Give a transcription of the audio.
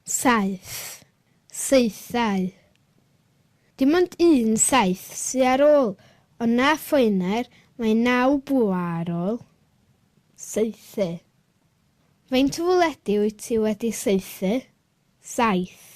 Saeth. Saethau. Dim ond un saeth sy ar ôl, ond na phoener, mae naw bwa ar ôl. Saethu. Faint o fwledi wyt ti wedi saethu? Saith.